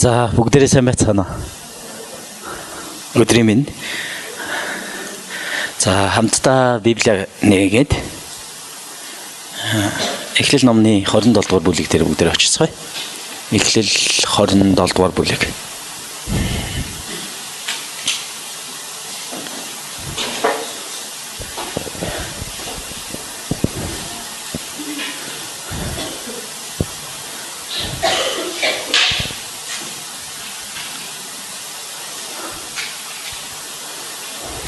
За бүгдээрээ сайн байцгаана уу? Өдрийн мэнд. За хамтдаа Библийг нээгээд Эхлэл номны 27 дугаар бүлэг дээр бүгдээрээ очицгаая. Эхлэл 27 дугаар бүлэг.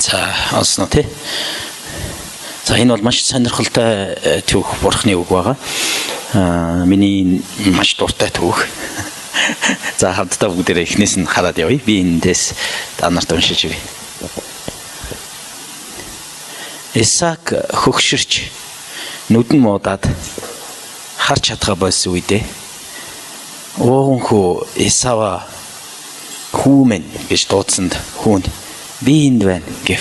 За олсноо тий. За энэ бол маш сонирхолтой түүх, Бурхны үг байгаа. Миний маш дуртай түүх. За хамтдаа бүгдээрээ эхнээс нь хараад явъя. Би эндээс та нарт уншиж өгье. Исаак хөгшөрч нүдэн муудаад харж чадхаа болсон үедээ ууган хүү Исава хүү минь гэж дуудсанд хүүн би энд байна гэв.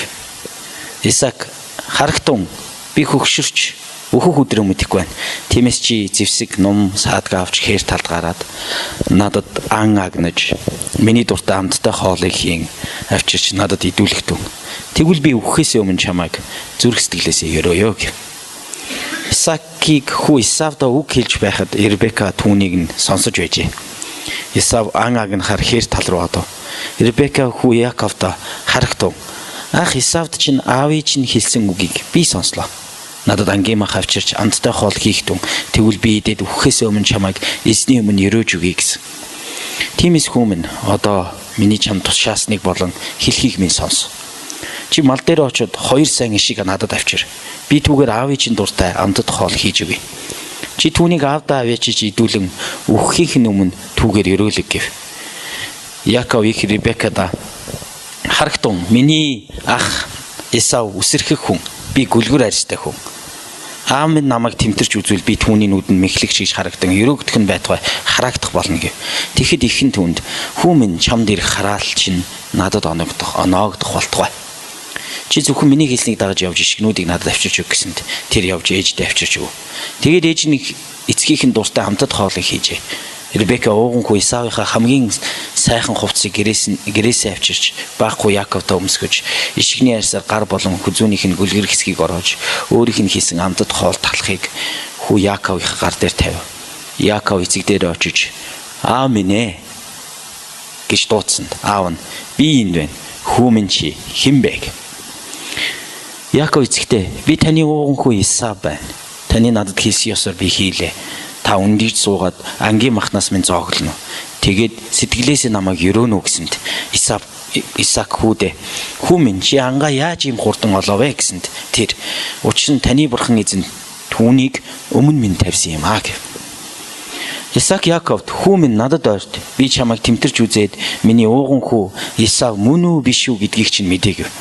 Исаак харагтун би хөгшөрч өөхөх өдрөө мэдэхгүй байна. Тиймээс чи зэвсэг нум саадгаа авч хээр талд гараад надад ан агнаж миний дуртай амттай хоолыг хийн авчирч надад идүүлэхтэн. Тэгвэл би үхэхээс өмнө чамайг зүрх сэтгэлээсээ өрөөё гэв. Исаакийг хүү Исавда үг хэлж байхад Ребека түүнийг нь сонсож байжээ. Исав ан агнахаар хээр тал руу одов. Ребека хүү Яаковда харагтун ах Исавд чинь аавын чинь хэлсэн үгийг би сонслоо. Надад ангийн мах авчирч амттай хоол хийх түн. Тэгвэл би идээд үхэхээс өмнө чамайг эзний өмнө өрөөж өгье гэсэн. Тиймээс хүмүүн одоо миний чам тушаасныг болон хэлхийг минь сонс. Чи мал дээр очиод 2 сайн ишиг надад авчир. Би түүгээр аавын чинь дуртай амтд хоол хийж өгье. Чи түүнийг аавдаа аваачиж идүүлэн үхэхийн өмнө түүгээр өрөөлөг гэв. Яаков их Ребекада харагтун миний ах Исав үсэрхэх хүн, би гүлгүр арьстай хүн. Аав минь намайг тэмтэрч үзвэл би түүний нүдэнд мэхлэгч гэж харагдан өрөөгдөх нь байтугай хараагдах болно гэв. Тэгэхэд ихэн түүнд хүү минь чамд ирэх хараал чинь надад оноогдох болтугай. Чи зөвхөн миний хэлснийг дагаж явж ишгнүүдийг надад авчирч өг гэсэнд тэр явж ээждээ авчирч өг. Тэгээд ээж нь эцгийнх нь дуртай хамтад хоолыг хийжээ. Ребека ууган хүү Исавынхаа хамгийн сайхан хувцсыг гэрээсээ авчирч баахгүй Яаковтой өмсгөж ишигний арьсаар гар болон хүзүүнийх нь гүлгэр хэсгийг ороож өөрийнх нь хийсэн амтд хоол талхыг хүү Яаковынх гар дээр тавив. Яаков эцэг дээр очиж "Аа минь ээ" гэж дуудсанд аав нь "Би энд байна. Хүү минь чи хэн бэ?" гэв. Яаков эцэгтэй "Би таны ууган хүү Исав байна. Таны надад хийсэн ёсоор би хийлээ. Та үндийж суугаад ангийн махнаас минь зооглоно. Тэгээд сэтгэлээсээ намайг өрөөнө" гэсэнд Исаак хүүдээ "Хүү минь чи ангаа яаж ийм хурдан олов вэ?" гэсэнд тэр "Учир нь таны бурхан эзэн түүнийг өмнө минь тавьсан юм аа" гэв. Исаак Яаковд "Хүү минь надад ойрт. Би чамайг тэмтэрч үзээд миний ууган хүү Исав мөн үү биш үү гэдгийг чинь мэдээ" гэв.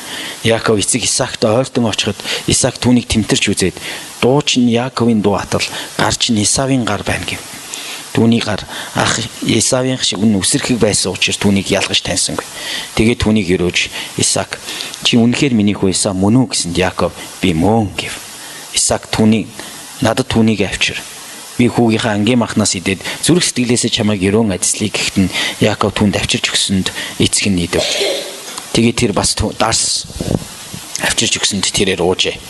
Яаков эцэг Исаакт ойртон очиход Исаак түүнийг тэмтэрч үзээд дуу чинь Яаковын дуу атал гар чинь Исавын гар байна гэв. Түүний гар ах Исавын шиг үнэн үсэрхэг байсан учраас түүнийг ялгаж таньсангүй. Тэгээд түүнийг өрөөж Исаак "Чи үнэхээр миний хүү Исав мөн үү?" гэсэнд Яаков "Би мөн" гэв. Исаак түүнийг "Надад түүнийг авчир. Би хүүгийнхаа ангийн махнаас идээд зүрх сэтгэлээсээ чамайг өрөөн адислая" гэхэд нь Яаков түүнд авчирч өгсөнд эцэг нь идэв. Тэгээд тэр бас дарс авчирч өгсөнд тэрээр уужээ.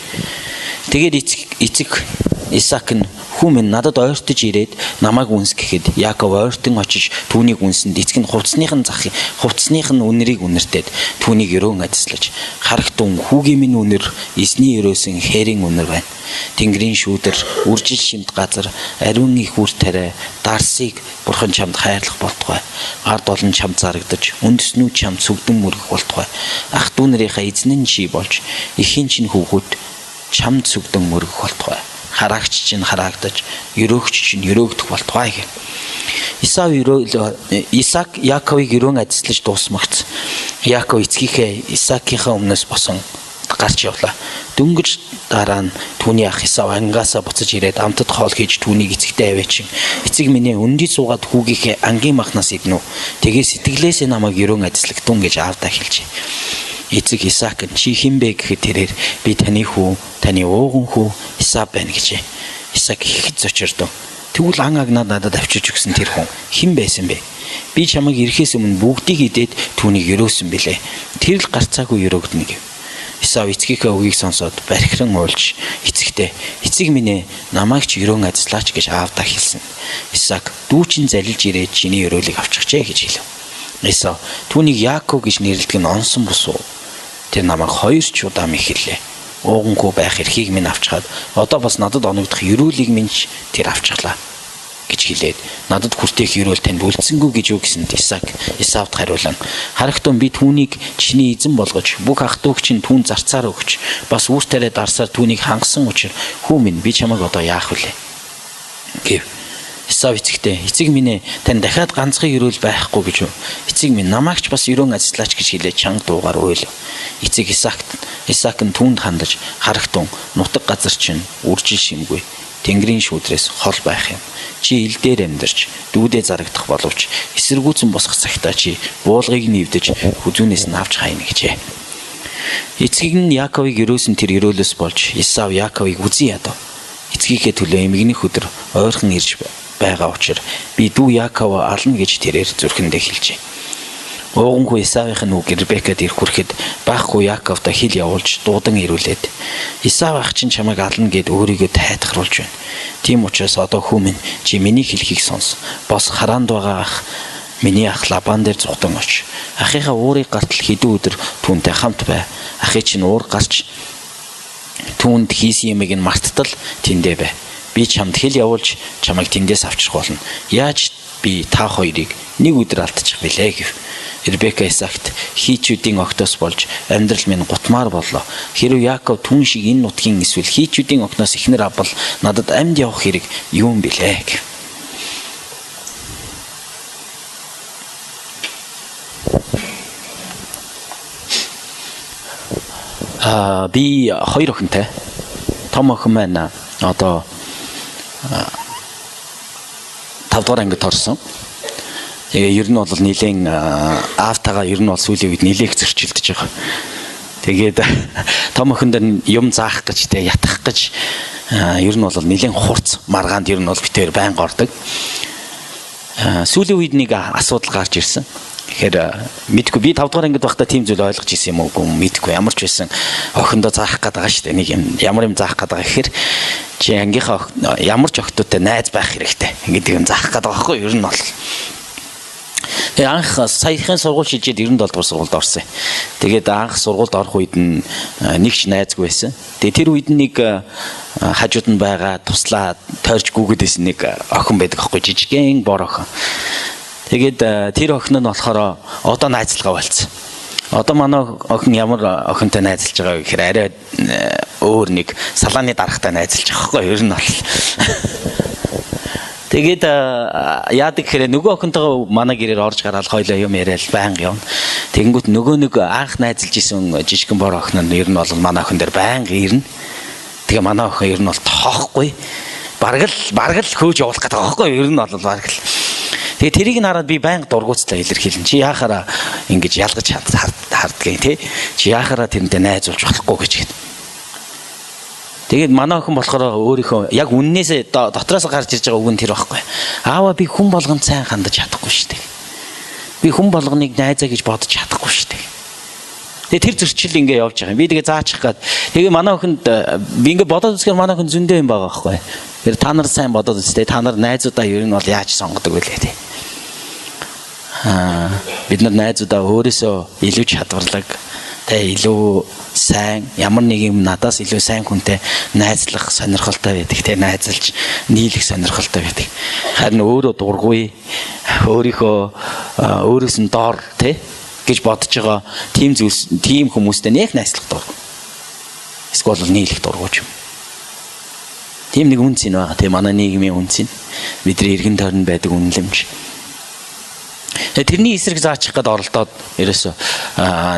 Тэгээд эцэг Исаак нь "Хүү минь надад ойртож ирээд намайг үнс" гэхэд Яаков ойртон очиж түүнийг үнсэнд эцэг нь хувцсных нь үнэрийг үнэртээд түүнийг өрөөн адислаж харагтун хүүгийн минь үнэр эзний өрөөсөн хээрийн үнэр байна. Тэнгэрийн шүүдэр, үржил шимт газар, ариун их үр тариа, дарсыг бурхан чамд хайрлах болтугай. Ард олон чамд зарагдаж, үндэснүүд чамд сүгдэн мөргөх болтугай. Ах дүү нарынхаа эзэн нь чи болж, эхийн чинь хөвгүүд чамд сүгдэн мөргөх болтугай. Хараагч чинь хараагдаж, өрөөгч чинь өрөөгдөх болтугай гэв. Исаак Яаковыг өрөөн адислаж дуусмагц. Яаков эцгийнхээ Исаакийнхаа өмнөөс босон гарч явлаа. Дөнгөж дараа нь түүний ах Исав ангаасаа буцаж ирээд амтд хоол хийж түүнийг эцэгтэй аваачин. "Эцэг минь ээ, өндий суугаад хүүгийнхээ ангийн махнаас иднэ үү? Тэгээ сэтгэлээсээ намайг өрөөн адислагтун" гэж аавдаа хэлжээ. Эцэг Исаак нь "Чи хэн бэ?" гэхэд тэрээр "Би таны хүү, таны ууган хүү Исав байна" гэжээ. Исаак ихэд зочирдов. Тэгвэл ан агнаад надад авчирч өгсөн тэр хүн хэн байсан бэ? Би чамайг ирэхээс өмнө бүгдийг идээд түүнийг өрөөсөн билээ. Тэр л гарцаагүй өрөөгдөнө гэв. Исав эцгийнхээ үгийг сонсоод бархиран уйлж эцэгтэй эцэг минь ээ намайг ч өрөөн ажиллаач гэж аавдаа хэлсэн. Исаак дүү чинь залилж ирээд чиний өрөөлийг авчихжээ гэж хэлв. Исав түүнийг Яаков гэж нэрлэдэг нь онсон бус уу? Тэр намайг 2 ч удаа мэхэллээ. Уугангүй байх эрхийг минь авчхаад одоо бас надад оногдох өрөөлийг минь ч тэр авчихлаа гэж хэлээд надад хүртээх өрөөл танд үлдсэнгүй гэж юу гэсэнд Исаак Исавд хариулан харагтун би түүнийг чиний эзэн болгож бүх ах дүүг чинь түүн зарцаар өгч бас үр тариа дарсаар түүнийг хангасан учир хүү минь би чамайг одоо яах вүлээ гэв. Исав эцэгтэй эцэг минь ээ тань дахиад ганцхан өрөөл байхгүй гэж юу? Эцэг минь намайг ч бас өрөөн ажиллаач гэж хэлээд чанга дуугаар уйлав. Эцэг Исаак нь түүнд хандаж харагтун нутаг газар чинь үржил шимгүй Тэнгэрийн шүүдрээс хол байх юм. Чи ил дээр амьдарч дүүдээ зарагдах боловч эсэргүүцэн босох цагтаа чи буулгыг нэвдэж хүзүүнээс нь авч хайна гэжээ. Эцгийг нь Яаковыг өрөөсөн тэр өрөөлөөс болж Исав Яаковыг үзэн ядав. Эцгийнхээ төлөө эмгэнэх өдөр ойрхон ирж байгаа учир би дүү Яаков ална гэж тэрээр зүрхэндээ хэлжээ. Уугангүй Исавын үг Ребекад ирэх хүрэхэд байхгүй Яаковд хэл явуулж дуудан ирүүлээд Исав ах чинь чамайг ална гэд өөрийгөө тайтгаруулж байна. Тийм учраас одоо хүү минь чи миний хэлхийг сонс. Бос хараанд байгаа ах миний ах Лабан дээр зүхтан оч. Ахыхаа уурыг гартал хэдэн өдөр түүнтэй хамт бай. Ахыг чинь уур гарч түүнд хийсэн юмыг нь марттал тэндээ бай. Би чамд хэл явуулж чамайг тэндээс авчрах болно. Яаж би та хоёрыг нэг өдөр алдчих билээ гэв. Ребека Исаакт хийчүүдийн огтоос болж амьдрал минь гутмаар боллоо. Хэрв Яаков түн шиг энэ нутгийн эсвэл хийчүүдийн огтноос эхнэр авбал надад амьд явах хэрэг юу юм билээ гэв. Би хоёр охинтой. Том охин маань одоо 5 дугаар ангид орсон. Тэгээ ер нь бол нэлээд аавтайгаа ер нь бол сүүлийн үед нэлээх зөрчилдөж байгаа. Тэгээд том охин дээр юм заах гэж тэ ятгах гэж ер нь бол нэлээд хурц маргаанд ер нь бол битээр байнга ордог. Сүүлийн үед нэг асуудал гарч ирсэн. Тэгэхээр мэдгүй би 5 дугаар ангид байхдаа тийм зүйл ойлгож ирсэн юм уу мэдгүй ямар ч байсан охиндоо заах гээд байгаа шүү дээ. Нэг юм ямар юм заах гээд байгаа гэхээр чи ангийнхаа ямар ч охтуудтай найз байх хэрэгтэй гэдэг юм заах гээд байгаа байхгүй ер нь бол. Тэгээ анх саяхан сургууль шилжээд 97 дугаар сургуульд орсон. Тэгээд анх сургуульд орох үед нь нэг ч найзгүй байсан. Тэгээ тэр үед нэг хажууд нь байгаа туслаа тойрч гүгэд байсан нэг охин байдаг аахгүй жижигэн бор охин. Тэгээд тэр охин нь болохоор одоо найзлага болсон. Одоо манай охин ямар охинтой найзалж байгаа вэ гэхээр арай өөр нэг салааны дарахтай найзалж байгаа байхгүй ер нь бол. Тэгээд яадаг гэхээр нөгөө охинтойгоо манай гэрээр орж гараал хоёлоо юм яриад байнга явна. Тэгэнгүүт нөгөө нэг анх найзалж исэн жижигэн бор охин нь ер нь бол манай охин дээр байнга ирнэ. Тэгээ манай охин ер нь бол тоохгүй. Бараг л хөөж явуулах гэдэг байгаа байхгүй ер нь бол бараг л. Тэгээ тэрийг нь хараад би байнга дургууттай илэрхийлэн. Чи яхаараа ингэж ялгаж хардгийг тий. Чи яхаараа тэрнтэй найзуулж болохгүй гэж хэлнэ. Тэгээд манай охин болохоор өөрийнхөө яг үннээсээ дотроос гарч ирж байгаа үг нь тэр байхгүй. Аава би хүн болгонд сайн хандаж чадахгүй шүү дээ. Би хүн болгоныг найзаа гэж бодож чадахгүй шүү дээ. Тэгээ тэр зөрчил ингээ явж байгаа юм. Би тэгээ заачих гад. Тэгээ манай охинд би ингээ бодоод үзэхээр манай охин зөндөө юм байгаа байхгүй. Тэр та нар сайн бодоод үзтээ. Та нар найзуудаа ер нь бол яаж сонгодог вэ те. Бид нар найзуудаа өөрөөсөө илүү чадварлаг тэ илүү сайн ямар нэг юм надаас илүү сайн хүнтэй найзлах сонирхолтой байдаг тэ найзалж нийлэх сонирхолтой байдаг. Харин өөрөө дургүй өөрийнхөө өөрөөс нь доор тэ гэж бодож байгаа тийм зүйлс тийм хүмүүстэй нэг найзлах дургүй. Эсвэл бол нийлэх дургүй юм. Тийм нэг үнц нь байгаа. Тэ манай нийгмийн үнц нь бидний эргэн тойронд байдаг үнэлэмж. Тэрний эсрэг заачих гээд оролдоод ерөөсөө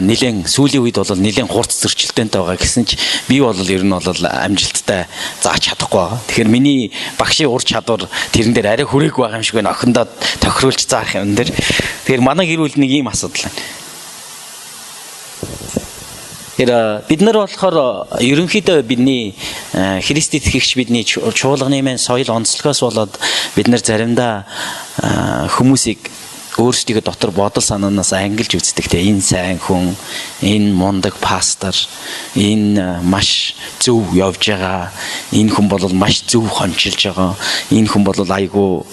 нэлээд сүүлийн үед бол нэлээд хурц зөрчилдөөнтэй байгаа гэсэн чи би бол ер нь бол амжилттай зааж чадахгүй байгаа. Тэгэхээр миний багшийн ур чадвар тэрэн дээр арай хүрээгүй байгаа юм шиг байна. Охиндоо тохируулж заах юм дээр. Тэгэхээр манай гэр бүл нэг ийм асуудал байна. Тэгэхээр бид нар болохоор ерөнхийдөө бидний Христ итгэгч бидний чуулганы маань соёл онцлогоос болоод бид нар заримдаа хүмүүсийг өөрсдийгөө дотор бодол санаанаас ангилж үздэг те. Энэ сайн хүн, энэ мундаг пастор, энэ маш зөв явж байгаа, энэ хүн бол маш зөв хончилж байгаа, энэ хүн бол айгүй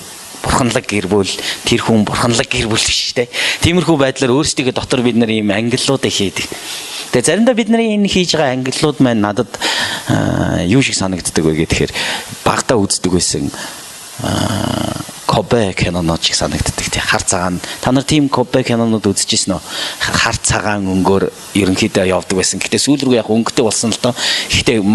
бурханлаг гэр бүл, тэр хүн бурханлаг гэр бүл биш те. Тиймэрхүү байдлаар өөрсдийгөө дотор бид нар ийм ангиллуудыг хийдэг. Тэгээ заримдаа бидний энэ хийж байгаа ангиллууд маань надад юу шиг санагддаг вэ гэхээр багадаа үздэг байсан Кобе кинонууд шиг санагддаг тий. Хар цагаан. Та нар тийм Кобе кинонууд үзчихсэн үү? Хар цагаан өнгөөр ерөнхийдөө явдаг байсан. Гэтэ сүүл рүү яг өнгөтэй болсон л доо. Гэхдээ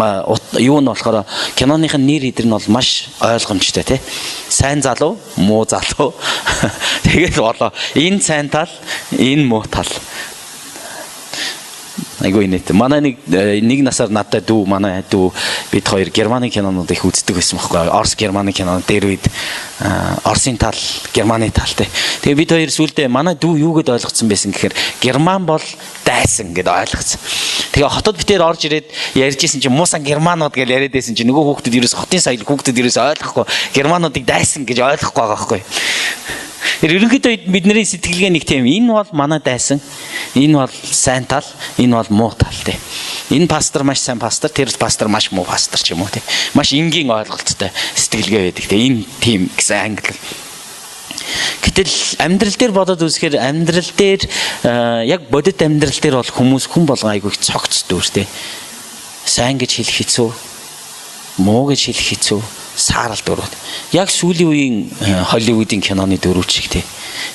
юу нь болохоор киноных нь нэр эдэр нь бол маш ойлгомжтой тий. Сайн залуу, муу залуу. Тэгээд болоо. Энэ сайн тал, энэ муу тал. Айгүй инээт. Манай нэг насаар надад дүү, манай дүү бид хоёр Германы кинонууд их үздэг байсан байхгүй. Орос Германы кино дээр үед Оросын тал, Германы тал те. Тэгээ бид хоёр сүүлдээ манай дүү юу гэд ойлгоцсон байсан гэхээр Герман бол дайсан гэд ойлгоцсон. Тэгээ хотод битээр орж ирээд ярьж исэн чинь муусан германууд гэж яриад байсан чинь нөгөө хүүхдүүд ерөөс хотын соёл хүүхдүүд ерөөс ойлгохгүй германуудыг дайсан гэж ойлгохгүй байгаа байхгүй. Тэр ерөнхийдөө бидний сэтгэлгээ нэг тийм энэ бол манай дайсан, энэ бол сайн тал, энэ бол муу тал тий. Энэ пастор маш сайн пастор, тэр пастор маш муу пастор ч юм уу тий. Маш энгийн ойлголттой сэтгэлгээ байдаг тий. Энэ тийм гэсэн англи. Гэтэл амьдрал дээр бодоод үзэхээр амьдрал дээр яг бодит амьдрал дээр бол хүмүүс хүн болгон айгүй их цогц дүүр тий. Сайн гэж хэлэх хэцүү, муу гэж хэлэх хэцүү. Саарал дөрүүд. Яг сүүлийн үеийн Холливуудын киноны дөрүүд шиг тий.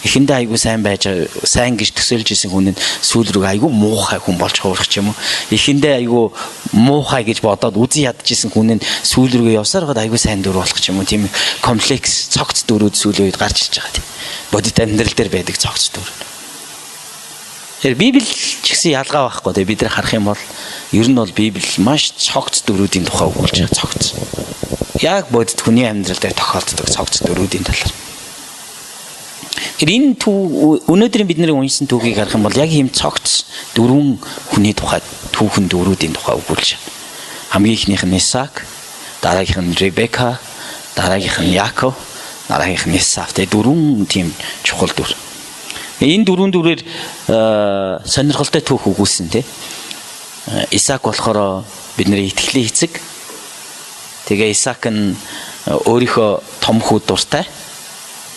Эхэндээ айгүй сайн байж сайн гэж төсөөлж исэн хүн нь сүүл рүү айгүй муухай хүн болж хуурах ч юм уу. Эхэндээ айгүй муухай гэж бодоод үзэн ядаж исэн хүн нь сүүл рүү явсаар байгаад айгүй сайн дүр болох ч юм уу. Тийм комплекс цогц дөрүүд сүүлийн үед гарч ирж байгаа тий. Бодит амьдрал дээр байдаг цогц дүр. Тэгэхээр Библи ч гэсэн ялгаа байхгүй тий. Бид нар харах юм бол ер нь бол Библи маш цогц дөрүүдийн тухай өгүүлж байгаа цогц. Яг бодит хүний амьдрал дээр тохиолддог цогц дөрүүдийн талаар. Тэгэхээр энэ өнөөдрийн бидний уншсан түүхийг харах юм бол яг ийм цогц дөрвөн хүний тухай түүхэн дөрүүдийн тухай өгүүлж байна. Хамгийн эхнийх нь Исаак, дараагийнх нь Ребека, дараагийнх нь Яков, дараагийнх нь Исав. Тэгээ дөрвөн тийм чухал дүр. Энэ дөрвөн дүрээр сонирхолтой түүх өгүүлсэн тий. Исаак болохоор бидний итгэлийн эцэг. Тэгээ Исаак нь өөрийнхөө том хүү дуртай.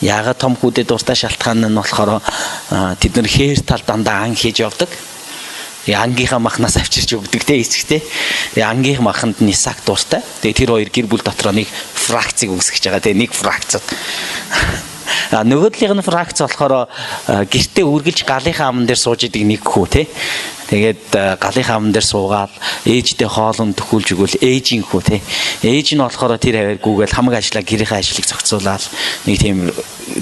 Яагаад том хүүдэд дуртай шалтгаан нь болохоор тэд нар хээр тал дандаа ан хийж явдаг. Тэгээ ангийнхаа махнаас авчирч өгдөг те эцэгтэй. Тэгээ ангийн маханд нь Исаак дуртай. Тэгээ тэр хоёр гэр бүл дотроо нэг фракцийг үүсгэж байгаа те, нэг фракцод. А нөгөө талынх нь фракц болохоор гэртээ үргэлж галынхаа аман дээр сууж идэг нэг хүү те. Тэгээд галынхаа аман дээр суугаад ээждээ хоолн төхүүлж өгвөл ээжийн хүү те. Ээж нь болохоор тэр хаваар гүгээл хамаг ажлаа гэрийнхээ ажлыг зохицуулаад нэг тийм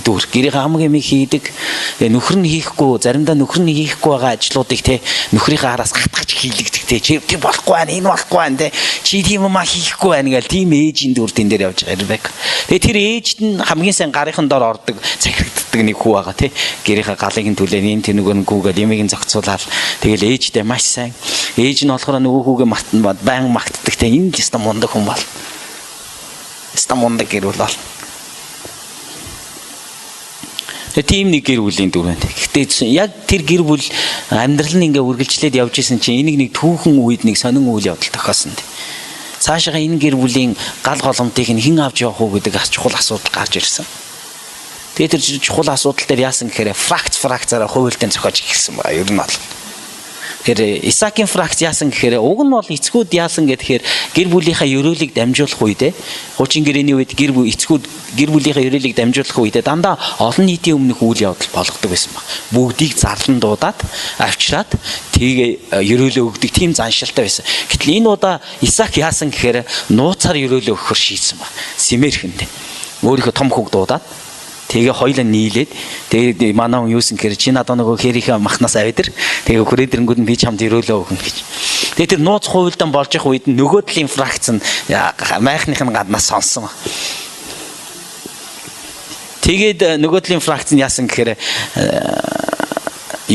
дүр гэрийнхээ хамаг юмыг хийдэг. Тэгээ нөхөр нь хийхгүй, заримдаа нөхөр нь хийхгүй байгаа ажлуудыг те нөхрийнхээ араас гатгаж хийлэгдэг те. Чи тийм болохгүй байна, энэ болохгүй байна те. Чи тийм юм а хийхгүй байна гэл тийм ээжийн дүр тэн дээр явж байгаа Ребек. Тэгээ тэр ээжд нь хамгийн сайн гарынхан дор ордог, захирагддаг нэг хүү байгаа те. Гэрийнхээ галыг нь түлээн энэ тэнүгэн гүгээл ямиг нь зохицуулаад тэгэл ээжтэй маш сайн. Ээж нь болохоор нөгөө хүүгээ байн магтдаг те. Энэ л ёстой мундаг хүн бол. Ёстой мундаг гэр бүл бол. Тэгээ тийм нэг гэр бүлийн дүр байна. Гэхдээ яг тэр гэр бүл амьдрал нь ингээ үргэлжлээд явж исэн чинь энийг нэг түүхэн үед нэг сонин үйл явдал тохиосон. Цаашаа энэ гэр бүлийн гал голомтыг нь хэн авч явах уу гэдэг чухал асуудал гарч ирсэн. Тэгээ тэр чухал асуудал дээр яасан гэхээр фракцаараа хуйлтан зохиож эхэлсэн ба. Ер нь бол. Тэгэхээр Исаакийн фракц яасан гэхээр уг нь бол эцгүүд яасан гэхээр гэр бүлийнхаа ерөөлийг дамжуулах үедээ хуучин гэрээний үед гэр бүл эцгүүд гэр бүлийнхаа ерөөлийг дамжуулах үедээ дандаа олон нийтийн өмнөх үйл явдал болгодог байсан баг. Бүгдийг зарлан дуудаад авчираад тэгээ ерөөлөө өгдөг тийм заншилтай байсан. Гэтэл энэ удаа Исаак яасан гэхээр нууцаар ерөөлөө өгөхөр шийдсэн баг. Симэрхэндээ өөрийнхөө том хүүг дуудаад тэгээ хоёлаа нийлээд тэгээ манай хүн юусэн гэхээр чи надад нөгөө хэрийнхээ махнаас авидэр тэгээ хүрээдэрэнгүүд нь би чамд ерөөлөө өгнө гэж. Тэгээ тэр нууц хуйлдан болж явах үед нөгөө талын фракц нь майхных нь гаднаас сонсон. Тэгээд нөгөө талын фракц нь яасан гэхээр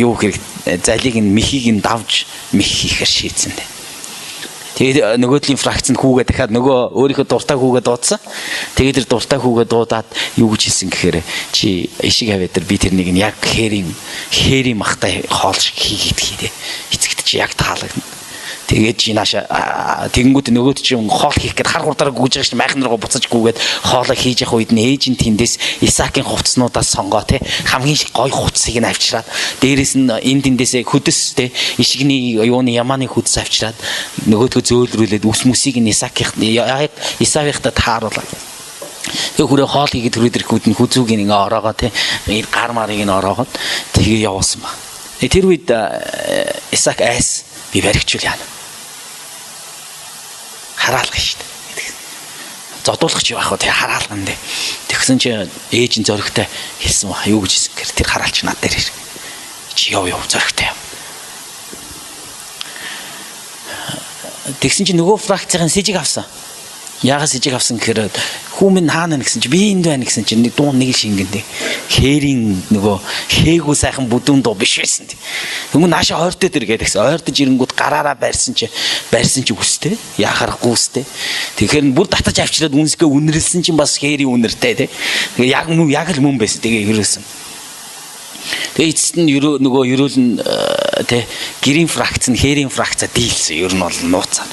юу хэрэг залийг нь мехийг нь давж мех хийхээр шийдсэн. Тэгээд нөгөө талын фракц нь хүүгээ дахиад нөгөө өөрийнхөө дуртай хүүгээ дуудсан. Тэгээд тэр дуртай хүүгээ дуудаад юу гэж хэлсэн гэхээр чи ишиг аваад тэр би тэрнийг нь яг хээрийн махтай хоол шиг хийгээд хийдэ. Эцэгт чи яг таалагдана. Тэгээд чи нааша тэгэнгүүт нөгөөд чи хоол хийх гээд хар хурдаараа гүйж байгаа шин майхан руу буцаж гүйгээд хоолоо хийж явах үед нь ээж нь тэндээс Исаакийн хувцснуудаас сонгоо те хамгийн гой хувцсыг нь авчираад дээрээс нь энэ тэндээсээ хөдөс те ишигний юуны ямааны хөдөс авчираад нөгөөдгөө зөөлрүүлээд үс мүсийг нь Исаакийнхтай тааруулаад тэгээ хүрээ хоол хийгээд түрээд ирэхүүд нь хүзүүг нь ингээ ороогоо те гар марыг нь ороогоод тэгээ явуулсан ба. Тэр үед Исаак айс би баригчвал яана. Хараалга шүү дээ. Зодуулах чи яах вэ? Тэг хараалган дээ. Тэгсэн чи ээж нь зөрөгтэй хэлсэн ба. Юу гэж хэлсэн гэхээр тэр хараалч над дээр ир. Чи яв зөрөгтэй яв. Тэгсэн чи нөгөө фракцийн сэжиг авсан. Яагаас сэжиг авсан гэхээр хүмүүн хаана нэгсэн чи би энд байна гэсэн чи нэг дуун нэг л шингэн дээ. Хээрийн нөгөө хээгүү сайхан бүдүүн дуу биш байсан. Тэнгүү нааша ойртоод ир гэдэгсэн. Ойртож ирэнгүүт гараараа барьсан чи үстэй. Яхаарахгүй үстэй. Тэгэхээр бүр татаж авчираад үнсгээ үнэрлсэн чинь бас хээрийн үнэртэй тий. Тэгээ яг мөн яг л мөн байсан. Тэгээ ерөөсөн. Тэгээ эцэст нь нөгөө ерөөл нь тий гэрийн фракц нь хээрийн фракцаа дийлсэн. Ер нь бол нууцаа.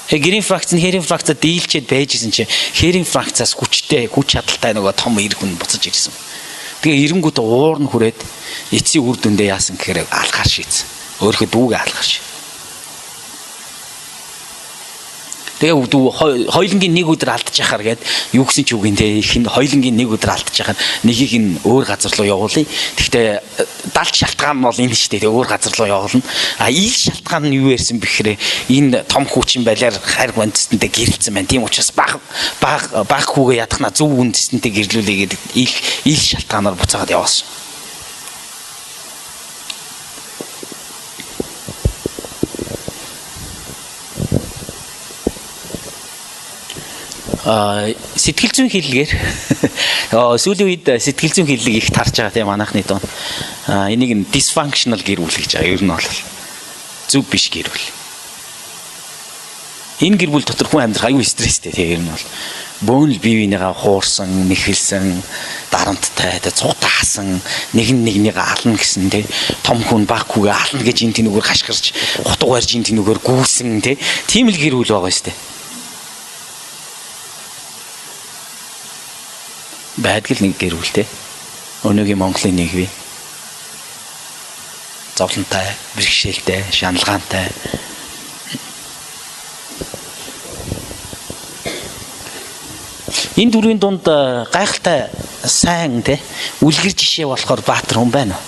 Гэрийн фракц нь хээрийн фракцаа дийлчээд байжсэн чи хээрийн фракцаас хүчтэй хүч чадалтай нөгөө том эр хүн буцаж ирсэн. Тэгээ эрэнгүүт уур нь хүрээд эцсийн үр дүндээ яасан гэхээр алхаар шийдсэн. Өөрийнхөө дүүгээ алхаар шийдсэн. Тэгээ хоёулангийн нэг өдөр алдчихаар гээд юу гэсэн ч үгүй те их хоёулангийн нэг өдөр алдчихаар нэгийг нь өөр газар руу явуулъя. Гэхдээ далд шалтгаан нь бол энэ шүү дээ. Өөр газар руу явуулна. А ил шалтгаан нь юу ярьсан бэхрээ энэ том хүүчин балиар хайр гонцтонтэй гэрэлцсэн байна. Тийм учраас баг хүүгээ ядахна зөв үндэстэнтэй гэрлүүлээ гэдэг ил шалтгаанаар буцаагаад явуулсан. Сэтгэл зүйн хиллэгээр сүүлийн үед сэтгэл зүйн хиллэг их тарж байгаа тийм манайхны дунд. Энийг нь dysfunctional гэр бүл гэж байгаа. Ер нь бол зөв биш гэр бүл. Энэ гэр бүл дотор хүн амьдрах аюу стресстэй тийм ер нь бол бөөн л бие биенийгээ хуурсан, нэхэлсэн, дарамттай, цугтаасан, нэг нь нэгнийг ална гэсэн тийм том хүн баг хүүгээ ална гэж энэ тэнүүгээр хашгирч, хутга барьж энэ тэнүүгээр гүйсэн тийм л гэр бүл байгаа шүү дээ. Байдгал нэг гэр бүл те. Өнөөгийн Монголын нэг бий. Зовлонтой, бэрхшээлтэй, шаналгаантай. Энэ дөрвийн дунд гайхалтай сайн те үлгэр жишээ болохоор Баатар хүн байна уу?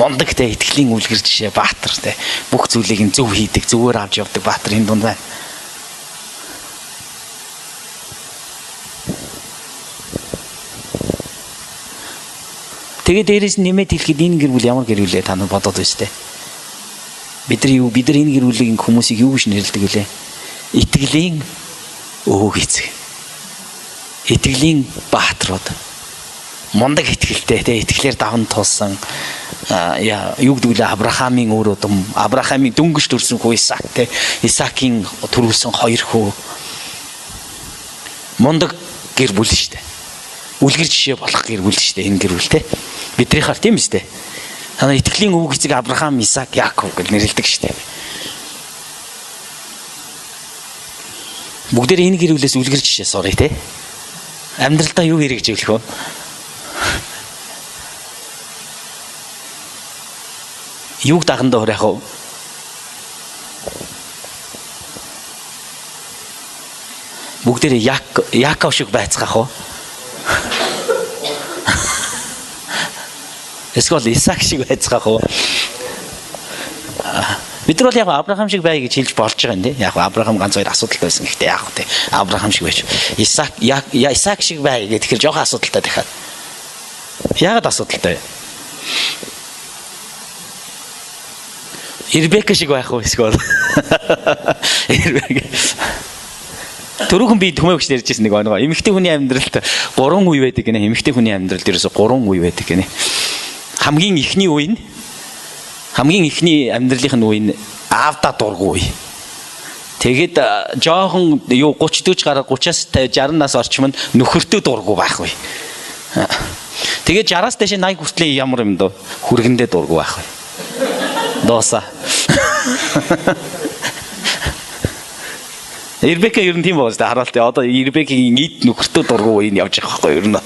Мундаг те итгэлийн үлгэр жишээ Баатар те бүх зүйлийг нь зөв хийдэг, зөвөөр авч явдаг Баатар энэ дунд байна. Тэгээ дээрээс нь нэмээд хэлэхэд энэ гэр бүл ямар гэр бүл вэ та нар бодоод байна шүү дээ. Бид нар энэ гэр бүлийг хүмүүсийг юу гэж нэрлэдэг вүлээ? Итгэлийн өвөг эцэг. Итгэлийн баатрууд. Мундаг итгэлтэй те итгэлээр даван тулсан юу гэдэг вүлээ Авраамийн үр удам, Авраамийн дөнгөж төрсэн хүү Исаак те Исаакийн төрүүлсэн хоёр хүү. Мундаг гэр бүл шүү дээ. Үлгэр жишээ болох гэр бүл шүү дээ энэ гэр бүл те. Биднийхаар тийм үстэй. Та нар итгэлийн өвөг эцэг Авраам, Исаак, Яаков гэж нэрлэдэг шүү дээ. Бүгдээр энэ гэр бүлээс үлгэр жишээ сурыг те. Амьдралдаа юу хэрэгжүүлэх вэ? Юуг дагандаа хураах вэ? Бүгдээр Яаков шиг байцгаах уу? Эсвэл Исаак шиг байцгаах уу? Бид нар бол яг Авраам шиг бай гэж хэлж болж байгаа юм тий. Яг Авраам ганц хоёр асуудалтай байсан. Гэхдээ яг тий Авраам шиг байж. Исаак шиг бай гэх тэгэхээр жоохон асуудалтай дахиад. Яагаад асуудалтай вэ? Ребека шиг байх уу эсвэл? Ребека. Түрүүхэн би түмээгч ярьжсэн нэг оноо. Эмэгтэй хүний амьдралд 3 үе байдаг гинэ. Эмэгтэй хүний амьдралд ерөөсө 3 үе байдаг гинэ. Хамгийн эхний үе нь хамгийн эхний амьдралынх нь үе нь аавдаа дургүй үе. Тэгээд жоохон юу 30 40 гараад 30-аас 60 нас орчим нь нөхөртөө дургүй байх үе. Тэгээд 60-аас дээш 80 хүртэл ямар юм дөө хүргэндээ дургүй байх үе. Дооса. Ребека ер нь тийм байгаа шүү дээ. Хараалт одоо Ребекагийн эд нөхөртөө дургүй үе нь явж байгаа байхгүй ер нь.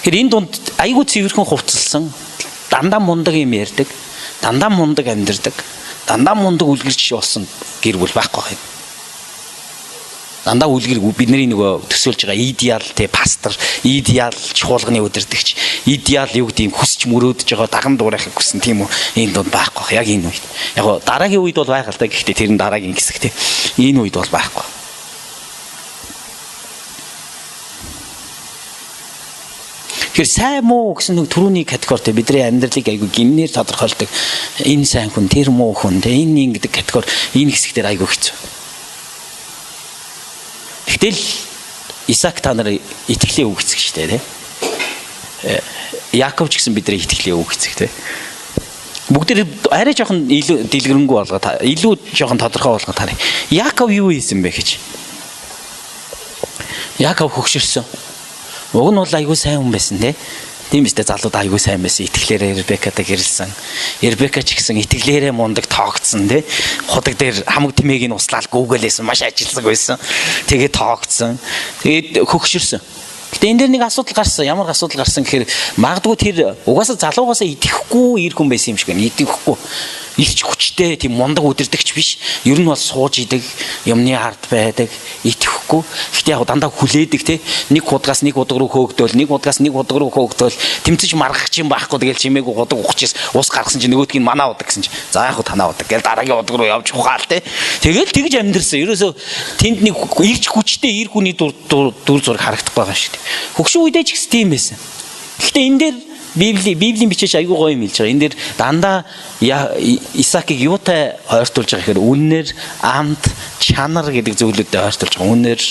Тэгэхээр энэ дунд айгүй цэвэрхэн хувцалсан, дандаа мундаг юм ярьдаг, дандаа мундаг амьдардаг, дандаа мундаг үлгэрч болсон гэр бүл байхгүй юм. Дандаа үлгэр бидний нөгөө төсөөлж байгаа идеал те пастор, идеал чуулганы удирдагч, идеал юу гэдэг юм хүсч мөрөөдөж байгаа даган дуурайхыг хүссэн тийм үү? Энэ дунд байхгүй яг энэ үед. Яг го дараагийн үед бол байгаа л та, гэхдээ тэр нь дараагийн хэсэг те. Энэ үед бол байхгүй. Тэгэхээр сайн муу гэсэн нэг түрүүний категори бидний амьдралыг айгүй гимнээр тодорхойлдог. Энэ сайн хүн, тэр муу хүн, тэ энэ ингэдэг категори энэ хэсэг дээр айгүй хэцүү. Гэтэл Исаак та нар итгэлийн үг эцэг шүү дээ, тэ. Яаков ч гэсэн бидний итгэлийн үг эцэг, тэ. Бүгд арай жоохон илүү дэлгэрэнгүй болгоо, илүү жоохон тодорхой болгоо тарай. Яаков юу хийсэн бэ гэж. Яаков хөгшөрсөн. Уг нь бол айгүй сайн хүн байсан тий. Тийм биз дээ, залууд айгүй сайн байсан. Итгэлээрээ Ребекатай гэрэлсэн. Ребека ч гэсэн итгэлээрээ мундаг тоогдсон тий. Худаг дээр хамаг тэмээг нь услаал гүгэлээсэн, маш ажилсаг байсан. Тэгээд тоогдсон. Тэгээд хөгшөрсөн. Гэтэ энэ дээр нэг асуудал гарсан. Ямар асуудал гарсан гэхээр магадгүй тэр угаасаа залуугаасаа идэхгүй ир хүн байсан юм шиг байна. Идэхгүй. Ирч хүчтэй тийм мундаг удирдагч биш. Ер нь бол сууж идэг, юмны ард байдаг, итгэхгүй. Гэхдээ яг дандаа хүлээдэг те. Нэг худгаас нэг худаг руу хөөгдөөл, нэг худгаас нэг худаг руу хөөгдөөл, тэмцэж маргах юм байхгүй тэгэл чимээгүй худаг ухчихс ус гаргасан чинь нөгөөдг нь манаа худаг гэсэн чинь за яг танаа худаг гэл дараагийн худаг руу явж ухаал те. Тэгэл тэгж амьдрсан. Ерөөсөө тэнд нэг ирч хүчтэй ир хүний дүр зураг харагдахгүй байгаа шүү дээ. Хөгшин үедээ ч гэсэн тийм байсан. Гэхдээ энэ дээр Библийн бичээч айгүй гоё юм хэлж байгаа. Энэ дээр дандаа Исаакийг юутай ойртуулж байгаа гэхээр үннэр, амт, чанар гэдэг зүйлүүдэд ойртуулж байгаа. Үннэр,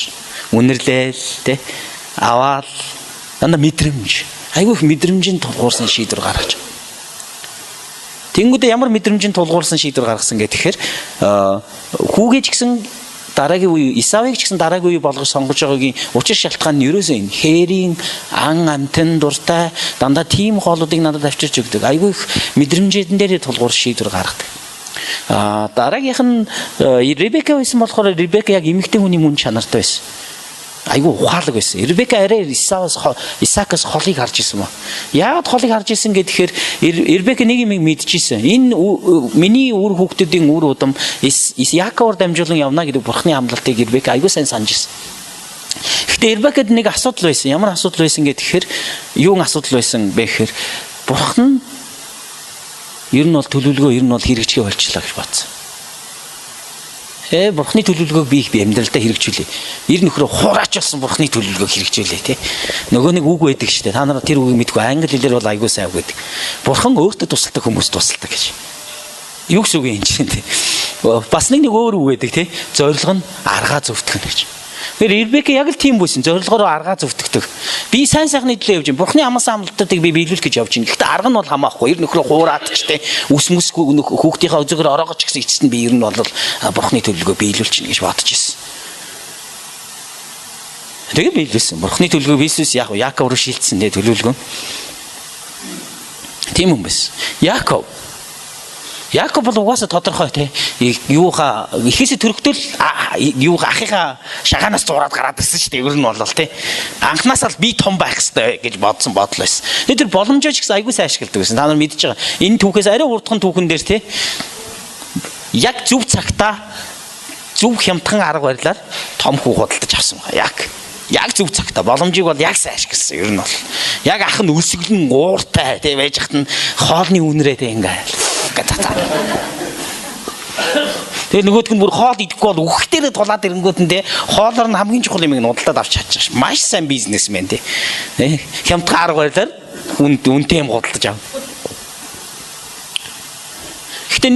үнэрлэл, тэ, аваал, дандаа мэдрэмж. Айгүй их мэдрэмжийн тулгуурсан шийдвэр гаргаж байгаа. Тэнгүүдээ ямар мэдрэмжийн тулгуурсан шийдвэр гаргасан гэхээр хүүгээ ч гэсэн дараагийн үе, Исавыг ч гэсэн дараагийн үе болгож сонгож байгаагийн учир шалтгаан нь ерөөсөө энэ хээрийн ан амтан дуртай дандаа тийм хоолуудыг надад авчирч өгдөг. Айгүй их мэдрэмжүүдэн дээр тулгуур шийдвэр гаргадаг. Дараагийнх нь Ребека байсан болохоор Ребека яг эмэгтэй хүний мөн чанартай байсан. Айгүй ухаалаг байсан. Ребека арай Исаакаас холыг харж исэн ба. Яагаад холыг харж исэн гэхээр Ребека нэг юм мэдчихсэн. Энэ миний үр хүүхдүүдийн үр удам Яаковоор дамжуулан явна гэдэг Бурхны амлалтыг Ребека айгүй сайн санаж исэн. Гэхдээ Ребекад нэг асуудал байсан. Ямар асуудал байсан гэхээр юун асуудал байсан бэ гэхээр Бурхан ер нь бол төлөвлөгөө ер нь бол хэрэгжихээ болчлаа гэж бодсон. Бурхны төлөвлөгөөг би их амьдралдаа хэрэгжүүлээ. Ир нөхрөө хураач болсон Бурхны төлөвлөгөөг хэрэгжүүлээ тий. Нөгөө нэг үг байдаг шүү дээ. Та нар тэр үгийг мэдгүй. Англи хэлээр бол айгүй сайн үг байдаг. Бурхан өөртөө тусалдаг хүмүүс тусалдаг гэж. Юу гэсэн үг юм чинь тий. Бас нэг өөр үг байдаг тий. Зорилго нь аргаа зөвтгөх нь гэж. Тэгэхээр Ребека яг л тийм байсан. Зорилгоор аргаа зөвтгдөг. Би сайн сайхны төлөө явж байна. Бурхны амласан амлалтуудыг би биелүүлэх гэж явж байна. Гэхдээ арга нь бол хамаахгүй. Ир нөхрөө хуураад ч тийм үс мүс хүүхдийнхээ özөгөр ороогооч гэсэн эцэст нь би ер нь бол Бурхны төлөвлөгөө биелүүлчихнэ гэж бодож ирсэн. Тэгээ биелүүлсэн. Бурхны төлөвлөгөө биелүүлсэн. Яг Яаков руу шилжсэн тийм төлөвлөгөө. Тийм юм байсан. Яаков бол угаасаа тодорхой тий. Юугаа ихээсээ төрөгтөл юугаа ахыхаа шагаанаас зураад гараад ирсэн шүү дээ. Ер нь бол тий. Анхнаасаа л би том байх ёстой гэж бодсон бодол байсан. Тэр боломжоо ч гэсэн айгүй сайн ашигладаг байсан. Та нар мэдж байгаа. Энэ түүхээс арай урдхан түүхэн дээр тий. Яг зөв цагтаа зөв хямдхан арга барилаар том хүү худалдаж авсан байгаа. Яг зөв цагтаа боломжийг бол яг сайн ашигласан. Ер нь бол яг ах нь өлсгөлэн ууртай тий байж хат нь хоолны үнрээ тий ингээ. Тэгээ нөгөөдг нь бүр хоол идэхгүй бол үхтэрээ тулаад ирэнгүүт нь те хоолоор нь хамгийн чухал юмыг нудалдаад авч чадчих. Маш сайн бизнесмен те. Хямдхан арга барилаар үнэтэй юм худалдаж ав. Гэтэ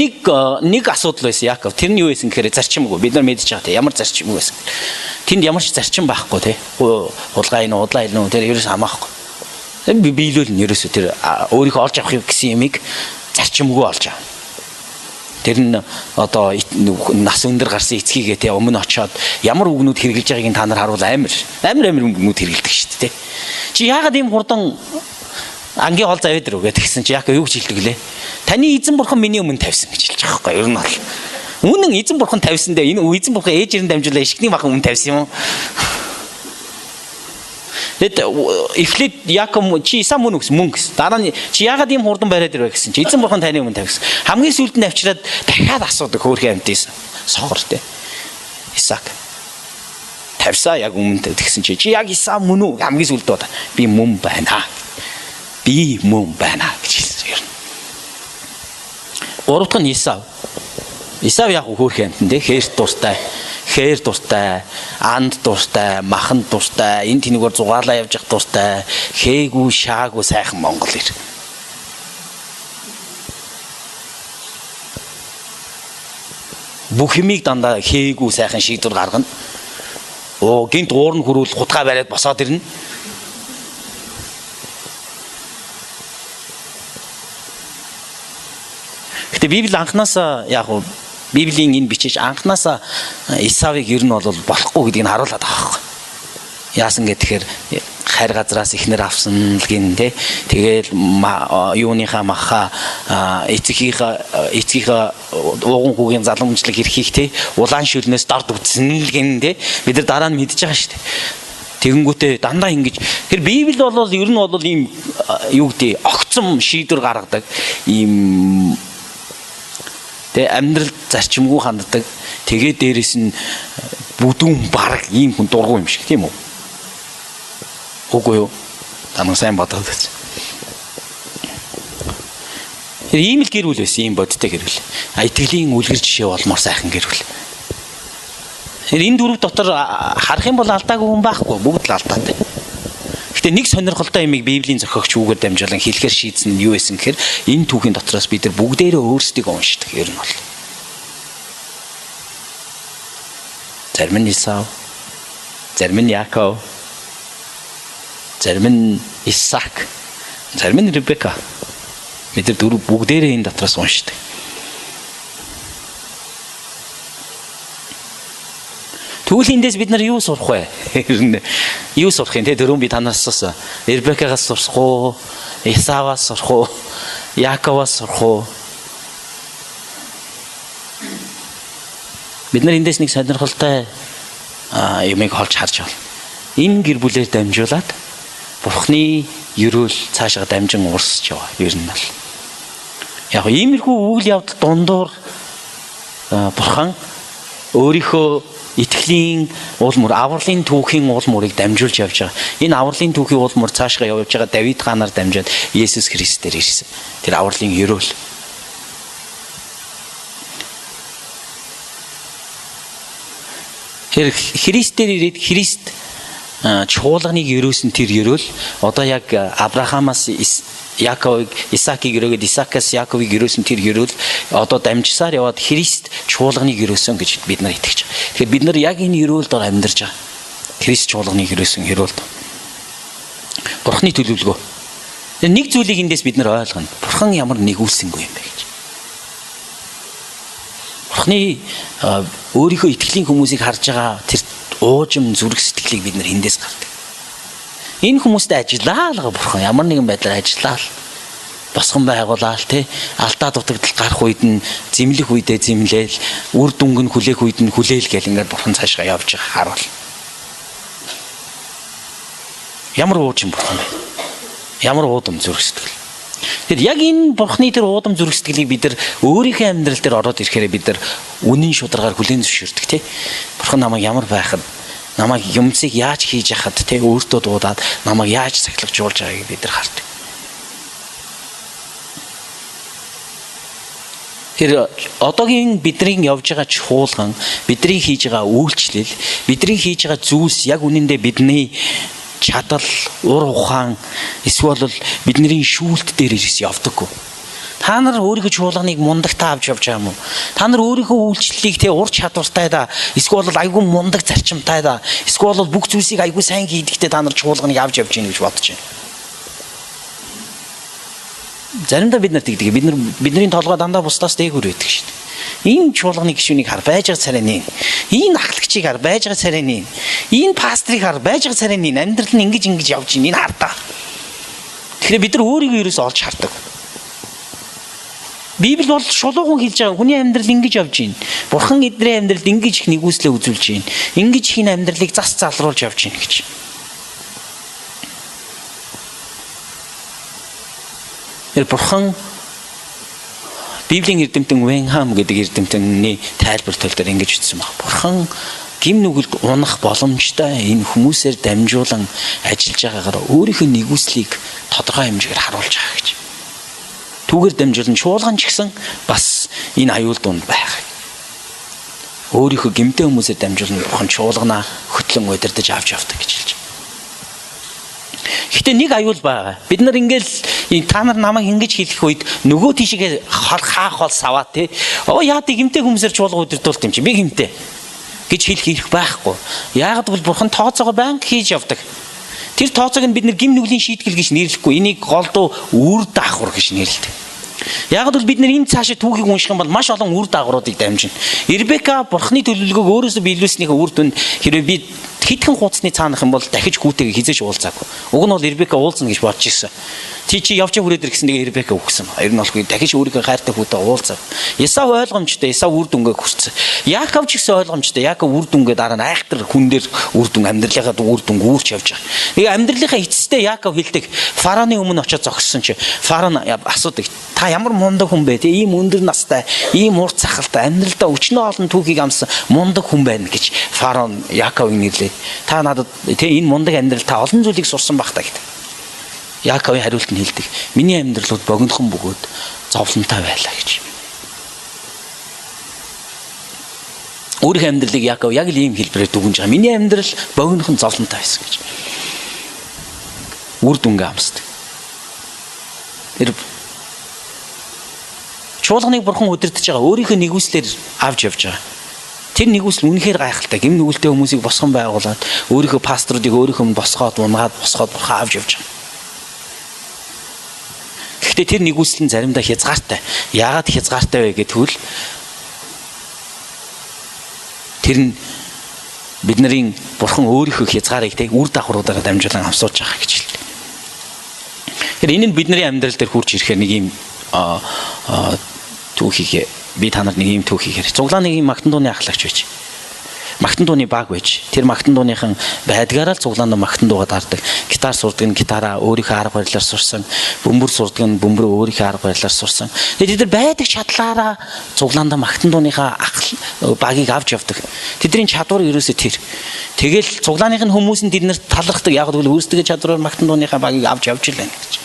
нэг асуудал байсан Яаков. Тэр нь юу байсан гэхээр зарчимгүй. Бид нар мэдж байгаа те ямар зарчимгүй байсан. Тэнд ямар ч зарчим байхгүй те. Хулгай энэ удлаа илнүү тэр ерөөс хамаахгүй. Би биелүүл нь ерөөсөө тэр өөрийнхөө олж авах гэсэн юмыг зарчимгүй олж авна. Тэр нь одоо нас өндөр гарсан эцгийгээ те өмнө очиод ямар үгнүүд хэрэглэж байгааг нь та нар харуул амар үгнүүд хэрэглэдэг шүү дээ те. Чи яагаад ийм хурдан ангийн хол завид рүү гэдгсэн чи Яаков юу гэж хэлдэг лээ? Таны эзэн бурхан миний өмнө тавьсан гэж хэлж байгаа байхгүй юу? Ер нь бол үнэн эзэн бурхан тавьсан дээ. Энэ эзэн бурхан ээжээр нь дамжуулаа ишгний махан өмнө тавьсан юм уу? Тэгэд эхлээд Яаков чи Исаа мөн үгс мөн гэсэн. Дараа нь чи яагаад ийм хурдан бариад ирвэ гэсэн чи эзэн бурхан таны өмнө тавьсан. Хамгийн сүүлд нь авчираад дахиад асуудаг хөөрхөн амьтээс сохор те. Исаак тавьсаа яг өмнө тэгсэн чи чи яг Исаа мөн үү? Хамгийн сүүлд бод би мөн байна. Би мөн байна гэж хэлсэн юм. Гурав дахь нь Исав. Исав яг хөөрхөн амьтан те хээрт дуртай. Хээр дуртай, анд дуртай, маханд дуртай, энэ тэнүүгээр зугаалаа явж явах дуртай, хээгүй, шаагүй сайхан монгол ир. Бүх юмыг дандаа хээгүй сайхан шийдвэр гаргана. Оо, гинт уурн хөрүүл хутгаа бариад босоод ирнэ. Гэтэ Библи анхнаасаа яг Библийн энэ бичиж анхнаасаа Исавыг ер нь бол болохгүй гэдгийг нь харуулад байгаа байхгүй. Яасан гэхээр хайр газраас ихнэр авсан л гин те. Тэгээл юуныхаа маха эцгийнхаа ууган хүүгийн залгамжлаг эрхийг те улаан шүлнээс дорд үтсэн л гин те. Бид нар дараа нь мэдж байгаа шүү дээ. Тэгэнгүүтээ дандаа ингэж тэр Библи бол ер нь бол ийм юу гэдэг огцом шийдвэр гаргадаг ийм тэ амьдрал зарчимгүй ханддаг. Тэгээ дээрэс нь бүдүүн бараг ийм хүн дургу юм шиг тийм үү? Үгүй юу? Та нар сайн бодоод байсан. Тэр ийм л гэр бүл байсан, ийм бодтой гэр бүл. А итгэлийн үлгэр жишээ болмоор сайхан гэр бүл. Тэр энэ дөрөв дотор харах юм бол алдаагүй хүн байхгүй, бүгд л алдаатай. Гэтэ нэг сонирхолтой юмыг Библийн зохиогч үүгээр дамжуулан хэлэхээр шийдсэн нь юу байсан гэхээр энэ түүхийн дотроос бид нар бүгдээрээ өөрсдийгөө уншдаг ер нь бол. Зарим нь Исав, зарим нь Яаков, зарим нь Исаак, зарим нь Ребека. Бид нар дөрөв бүгдээрээ энэ дотроос уншдаг. Тэгвэл эндээс бид нар юу сурах вэ? Ер нь юу сурах юм те? Дөрөв би танаас асуусан. Ребекагаас сурах уу? Исаваас сурах уу? Яаковаас сурах уу? Бид нар эндээс нэг сонирхолтой юмыг олж харж байна. Энэ гэр бүлээр дамжуулаад Бурхны ерөөл цаашаа дамжин урсж яваа. Ер нь бол. Яг иймэрхүү үйл явдал дундуур Бурхан өөрийнхөө итгэлийн уул мөр, авралын түүхийн уул мөрийг дамжуулж явж байгаа. Энэ авралын түүхийн уул мөр цаашгаа явж байгаа Давид хаанаар дамжаад Есүс Христээр ирсэн. Тэр авралын ерөөл. Тэр Христээр ирээд Христ чуулганыг ерөөсөн тэр ерөөл одоо яг Авраамаас Яаковыг, Исаакийг өрөөгээд Исаакаас Яаковыг өрөөсөн тэр ерөөл одоо дамжсаар яваад Христ чуулганыг өрөөсөн гэж бид нар итгэж байгаа. Тэгэхээр бид нар яг энэ ерөөлд амьдарч байгаа. Христ чуулганыг өрөөсөн ерөөлд. Бурхны төлөвлөгөө. Нэг зүйлийг эндээс бид нар ойлгоно. Бурхан ямар нэгүүлсэнгүй юм бэ гэж. Бурхны өөрийнхөө итгэлийн хүмүүсийг харж байгаа тэр уужим зүрх сэтгэлийг бид нар эндээс гардаг. Энэ хүмүүстэй ажиллаа л бурхан ямар нэгэн байдлаар ажиллаа л босгон байгуулаад те алдаа дутагдал гарах үед нь зэмлэх үедээ зэмлээл үр дүнг нь хүлээх үед нь хүлээл гэл ингээд бурхан цаашгаа явж байгаа харуул. Ямар уужим бурхан бэ? Ямар уудам зүрх сэтгэл. Тэгэхээр яг энэ бурханы тэр уудам зүрх сэтгэлийг бид нар өөрийнхөө амьдрал дээр ороод ирэхээр бид нар үнэн шударгаар хүлээн зөвшөөрдөг те. Бурхан намайг ямар байхад намайг юмцыг яаж хийж яхад те өөртөө дуудаад намайг яаж сахилгажуулж байгааг бид нар хардаг. Тэр одоогийн бидний явж байгаа чуулган, бидний хийж байгаа үйлчлэл, бидний хийж байгаа зүйлс яг үнэндээ бидний чадал, ур ухаан эсвэл бол бидний шүүлт дээр ирс явдаггүй. Та нар өөрийнхөө чуулганыг мундагтаа авч явж байгаа юм уу? Та нар өөрийнхөө үйлчлэлийг те ур чадвартай да, эсвэл бол айгүй мундаг зарчимтай да, эсвэл бол бүх зүйлсийг айгүй сайн хийдэгтэй та нар чуулганыг авч явж гин гэж бодож байна. Заримдаа бид нар тэгдэг. Бид нар бидний толгой дандаа бусдаас дээгүүр байдаг шин. Энэ чуулганы гишүүнийг хар байж байгаа царай нэ. Энэ ахлагчийг хар байж байгаа царай нэ. Энэ пастрыг хар байж байгаа царай нэ. Амьдрал нь ингэж ингэж явж гин. Энэ хар та. Тэгэхээр бид нар өөрийгөө ерөөсөө олж хардаг. Библи бол шулуухан хэлж байгаа. Хүний амьдрал ингэж явж байна. Бурхан эдний амьдралд ингэж их нэгүслээ үзүүлж байна. Ингэж их энэ амьдралыг зас залруулж явж байна гэж. Тэр Бурхан Библийн эрдэмтэн Венхам гэдэг эрдэмтэнний тайлбар төл дээр ингэж бичсэн баг. Бурхан гим нүгэлд унах боломжтой энэ хүмүүсээр дамжуулан ажиллаж байгаагаар өөрийнхөө нэгүслийг тодорхой хэмжээгээр харуулж байгаа гэж. Түүгээр дамжуулан чуулган ч гэсэн бас энэ аюул дунд байх. Өөрийнхөө гимтэй хүмүүсээр дамжуулан Бурхан чуулганаа хөтлөн удирдах авч явдаг гэж хэлж байна. Гэхдээ нэг аюул байгаа. Бид нар ингээл та нар намайг ингэж хэлэх үед нөгөө тийшээ хаа хол саваа те. Оо яа тий гимтэй хүмүүсээр чуулга удирдуулт юм чи. Би гимтэй гэж хэлэх эрх байхгүй. Яагаад гэвэл Бурхан тооцоогоо байнга хийж явдаг. Тэр тооцоог нь бид нэр гим нүглийн шийтгэл гэж нэрлэхгүй. Энийг голдуу үр дагавар гэж нэрлэдэг. Яг л бид нар энэ цаашаа түүхийг унших юм бол маш олон үр дагавруудыг дамжина. Ребека Бурханы төлөвлөгөөг өөрөөсөө биелүүлснийхээ үр дүнд хэрвээ би хэдхэн хуудасны цаанах юм бол дахиж хүүтэйгээ хизээч уулзаагүй. Уг нь бол Ребека уулзна гэж бодож ирсэн. Чи чи явж хүрээд ир гэсэн нэг Ребека үхсэн. Ер нь болохгүй дахиж өөрийнхөө хайртай хүүтэй уулзав. Есав ойлгомжтой. Есав үр дүнгээ хүрсэн. Яаков ч гэсэн ойлгомжтой. Яаков үр дүнгээ дараа нь айхтар хүн дээр үр дүн амьдралынхаа үр дүн үүрч явж байгаа. Нэг амьдралынхаа эцэстээ Яаков хэлдэг. Фараоны өмнө очиод зогссон чи фараон асуудаг. Та ямар мундаг хүн бэ? Ийм өндөр настай, ийм урт сахалтай, амьдралдаа өчнөө олон түүхийг амсан мундаг хүн байна гэж фараон Яаковыг нэрлээд. Та надад тэ энэ мундаг амьдрал та олон зүйлийг сурсан байх та гэдэг. Яаковын хариулт нь хэлдэг. Миний амьдралууд богинохон бөгөөд зовлонтой байлаа гэж. Өөрийнхөө амьдралыг Яаков яг л ийм хэлбэрээр дүгнж байгаа. Миний амьдрал богинохон зовлонтой байсан гэж. Үр дүнгээ амсдаг. Тэр чуулганыг Бурхан удирдах байгаа. Өөрийнхөө нэгүслээр авч явж байгаа. Тэр нэгүсэл үнэхээр гайхалтай. Гэм нүгэлтэй хүмүүсийг босгон байгуулад өөрийнхөө пасторуудыг өөрийнхөө өмнө босгоод унгаад босгоод Бурхан авч явж байгаа. Гэхдээ тэр нэгүсэл нь заримдаа хязгаартай. Яагаад хязгаартай вэ гэвэл тэр нь бидний Бурхан өөрийнхөө хязгаарыг тэг үр дагавруудаараа дамжуулан амсууж байгаа гэж хэлдэг. Тэгэхээр энэ нь бидний амьдрал дээр хурж ирэхээр нэг юм түүхийг би та нарт нэг юм түүхийг ярь. Цуглааны нэг юм магтан дууны ахлагч байж. Магтан дууны баг байж. Тэр магтан дууныхан байдгаараа л цуглаанд магтан дуугаа даардаг. Гитар сурдаг нь гитараа өөрийнхөө арга барилаар сурсан. Бөмбөр сурдаг нь бөмбөрөө өөрийнхөө арга барилаар сурсан. Тэгээд тэд нар байдаг чадлаараа цуглаанд магтан дууныхаа багийг авч явдаг. Тэдний чадвар ерөөсөө тэр. Тэгэл цуглааных нь хүмүүс нь тэднэрт талархдаг. Яг гэвэл өөрсдөө чадвараар магтан дууныхаа багийг авч явж л байна гэж.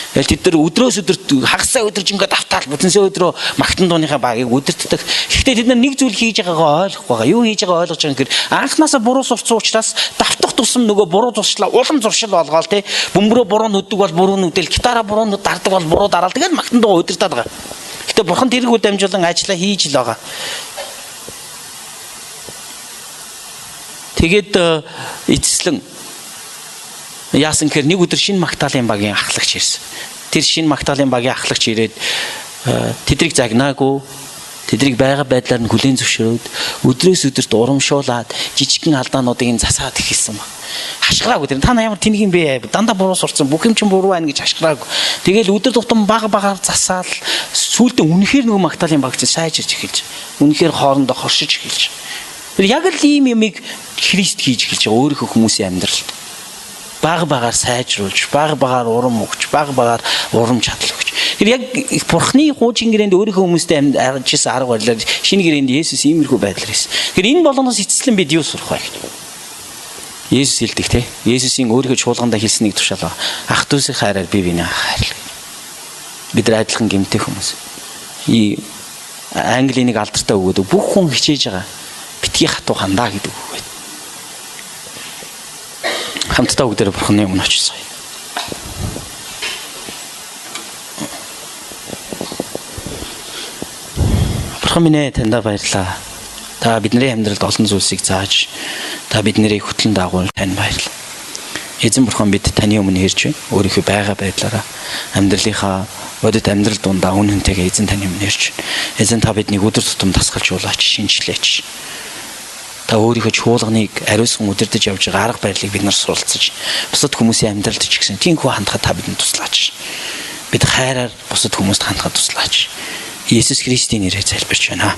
Тэгэл тэд нар өдрөөс өдөрт хагасаа өдөржингөө давтаал бүтэнсээ өдрөө магтан дууныхаа багийг удирддаг. Гэхдээ тэд нар нэг зүйл хийж байгаагаа ойлгохгүй байгаа. Юу хийж байгааг ойлгож байгаа юм гэхээр анхнаасаа буруу сурцсан учраас давтах тусам нөгөө буруу зуршлаа улам зуршил болгоол тий. Бөмбөрөө буруу нүддэг бол буруу нүдэл, гитараа буруу дардаг бол буруу дараал. Тэгэл магтан дуу удирдаад байгаа. Гэхдээ бурхан тэргүү дамжуулан ажиллаа хийж л байгаа. Тэгээд эцэслэн яасан гэхээр нэг өдөр шинэ магтаалын багийн ахлагч ирсэн. Тэр шинэ магтаалын багийн ахлагч ирээд тэдрийг загнаагүй, тэдрийг байгаа байдлаар нь хүлээн зөвшөөрөөд өдрөөс өдөрт урамшуулад жижигхэн алдаануудыг нь засаад эхэлсэн баг. Хашгираагүй тэр та нар ямар тэнэг юм бэ? Дандаа буруу сурцсан, бүх юм чинь буруу байна гэж хашгираагүй. Тэгэл өдөр тутам бага багаар засаал сүүлдээ үнэхээр нөгөө магтаалын баг чинь сайжирч эхэлж, үнэхээр хоорондоо хоршиж эхэлж. Тэр яг л ийм юмыг Христ хийж эхэлж байгаа өөрийнхөө хүмүүсийн амьдралд. Баг багаар сайжруулж, баг багаар урам өгч, баг багаар урам чадал өгч. Тэр яг Бурхны хуучин гэрээнд өөрийнхөө хүмүүстэй амьдарчсэн арга барилаар шинэ гэрээнд Есүс иймэрхүү байдлаар хийсэн. Тэгэхээр энэ болгоноос эцэслэн бид юу сурах вэ гэж. Есүс хэлдэг те. Есүсийн өөрийнхөө чуулгандаа хэлсэн нэг тушаал ба. Ах дүүсийн хайраар бие биенээ хайрлаа. Бид нар адилхан гэмтэй хүмүүс. И Английн нэг алдартай үг өгдөг. Бүх хүн хичээж байгаа. Битгий хатуу хандаа гэдэг үг байна. Хамтдаа бүгдээрээ Бурханы өмнө очицгаая. Бурхан минь таньда баярлалаа. Та бидний амьдралд олон зүйлсийг зааж, та биднийг хөтлөн дагуул тань баярлалаа. Эзэн бурхан, бид таны өмнө ирж байна. Өөрийнхөө байгаа байдлаараа амьдралынхаа бодит амьдрал дундаа үнэнтэйгээ эзэн таны өмнө ирж байна. Эзэн, та биднийг өдөр тутам дасгалжуулаач, шинчлээч. Та өөрийнхөө чуулганыг ариусган удирдах явж байгаа арга барилыг бид нар суралцаж, бусад хүмүүсийн амьдралд ч гэсэн тийхүү хандахад та бидэнд туслаач. Бид хайраар бусад хүмүүст хандахад туслаач. Иесус Христийн нэрээр залбирч байна.